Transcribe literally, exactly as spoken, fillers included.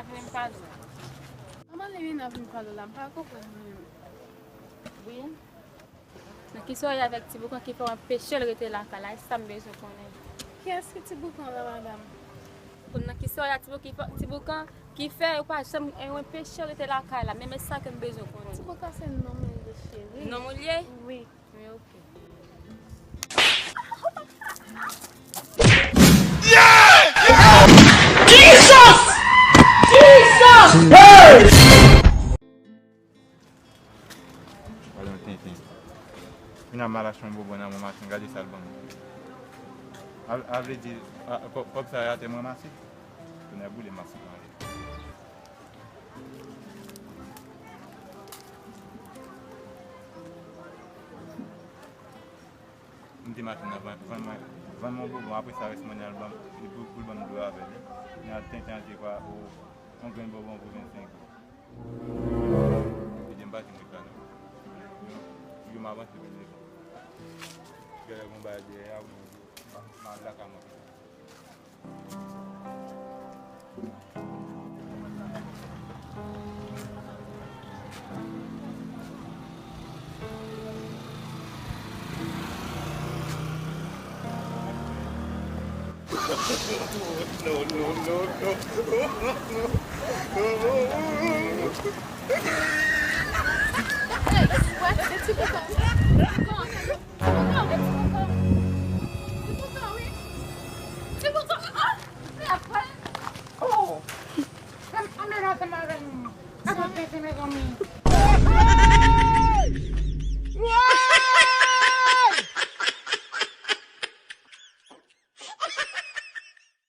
Vini m pale. Kòman Limena vin pale la? M pa konprann mwen menm. Wi. Nan ki sòrye avèk Ti Boukan ki fè w anpeche l rete lakay la? E sa m bezwen konnen. Kiyès ki Ti Boukan la, madanm? Konn nan ki sòrye a Ti Boukan ki fè, Ti Boukan ki fè ou pa janm, e, ou anpeche l rete lakay la? Men, men sa ke m bezwen konnen. Ti Boukan se non mwen li ye, cheri. Non mwen li ye? Wi. Wi, oke. Jesus! Jesus! Hey! Gade yon tenten. Fin ap mal achte yon bonbon nan bon maten, gade sa l ban m. A, a vle di, a, kò-, kòb sa yo atè m ranmase. Tonnè boule m ap fout anlè. M te mache nan vann, vann mwen, vann mwen bonbon, apre sa rès mwen al ban m, pou, pou l ban m dlo avè l. Nan tenten an te kwa, o, yon grenn bonbon pou vennsenk goud. Li di m pa janm ret la non. Yo, yo m avanse pou l leve. Gade yon bagay dèyè a, m, m al lakay mwen. No, no, no, no. Hey, what? Ti boukan. Ti boukan, ti boukan. Ti boukan, wi. Ti boukan, ah! Li ap pran. Oh! Ann, ann, ann, ann, ann, ann. Ann, ann, ann, ann, ann.